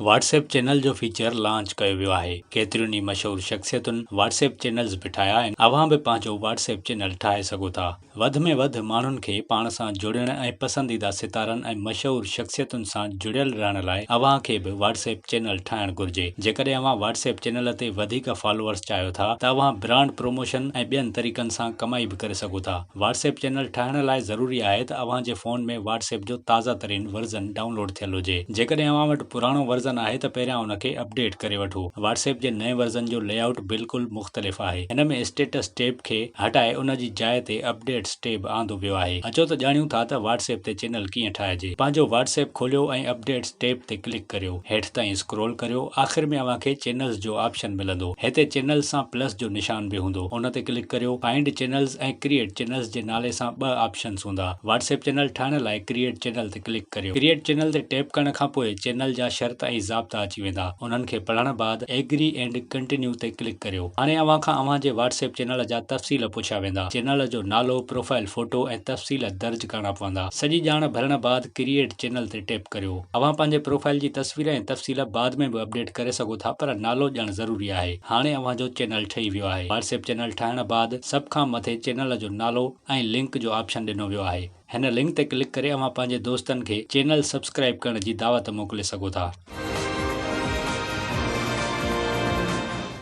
Whats app channel جو feature launch ڪيو ويو آهي. ڪيترين ئي مشهور شخصيتن واٽس ايپ چينلز به ٺاهيا آهن. اوهان به پنهنجو واٽس ايپ چينل ٺاهي سگهو ٿا. وڌ ۾ وڌ ماڻهن کي پاڻ سان جوڙڻ ۽ پسنديده ستارن ۽ مشهور شخصيتن سان جڙيل رهڻ لاء اوهان کي به واٽس ايپ چينل ٺاهڻ گهرجي. جيڪڏهن اوهان واٽس ايپ چينل تي وڌيڪ فالوورز چاهيو ٿا ته اوهان برانڊ پروموشن ۽ ٻين طريقن سان ڪمائي به ڪري سگهو ٿا. واٽس ايپ چينل ٺاهڻ لاء ضروري آهي ته اوهان جي فون ۾ واٽس ايپ جو تازه ترين ورزن ڊائونلوڊ ٿيل هجي. جيڪڏهن اوهان وٽ پراڻو ورزن آهي ته پهريان ان کي اپڊيٽ ڪري وٺو. واٽس ايپ جي نئين ورزن جو لي آئوٽ بلڪل مختلف آهي. هن ۾ اسٽيٽس ٽيب کي هٽائي ان جي جاء تي اپڊيٽس ٽيب آندو ويو آهي. اچو ته ڄاڻيون ٿا ته واٽس ايپ تي چينل ڪيئن ٺاهجي. پنهنجو واٽس ايپ کوليو ۽ اپڊيٽس ٽيب تي ڪلڪ ڪريو. هيٺ تائين اسڪرول ڪريو. آخر ۾ اوهان کي چينلز جو آپشن ملندو. هتي چينلز سان پلس جو نشان به هوندو. ان تي ڪلڪ ڪريو. فائنڊ چينلز ۽ ڪريئيٽ چينلز جي نالي سان ٻه آپشنز هوندا. واٽس ايپ چينل ٺاهڻ لاء ڪريئيٽ چينل تي ڪلڪ ڪريو. ڪريئيٽ چينل تي ٽيپ ڪرڻ کان پوء چينل جا شرط ۽ ضابطا اچي ويندا. انهن کي پڙهڻ بعد ايگري اينڊ ڪنٽينيو تي ڪلڪ ڪريو. هاڻي اوهان کان اوهان جي واٽس ايپ چينل جا تفصيل پڇيا ويندا. چينل جو نالو، پروفائل فوٽو ۽ تفصيل درج ڪرڻا پوندا. سڄي ڄاڻ ڀرڻ بعد ڪريئيٽ چينل تي ٽيپ ڪريو. اوهان پنهنجي پروفائل جي تصوير ۽ تفصيل بعد ۾ به اپڊيٽ ڪري سگهو ٿا پر نالو ڏيڻ ضروري آهي. هاڻي اوهان جو چينل ٺهي ويو آهي. واٽس ايپ چينل ٺاهڻ بعد سڀ کان مٿي چينل جو نالو ۽ لنڪ جو آپشن ڏنو ويو آهي. هن لنڪ تي ڪلڪ ڪري اوهان پنهنجي دوستن کي چينل سبسڪرائيب ڪرڻ جي دعوت موڪلي سگهو ٿا.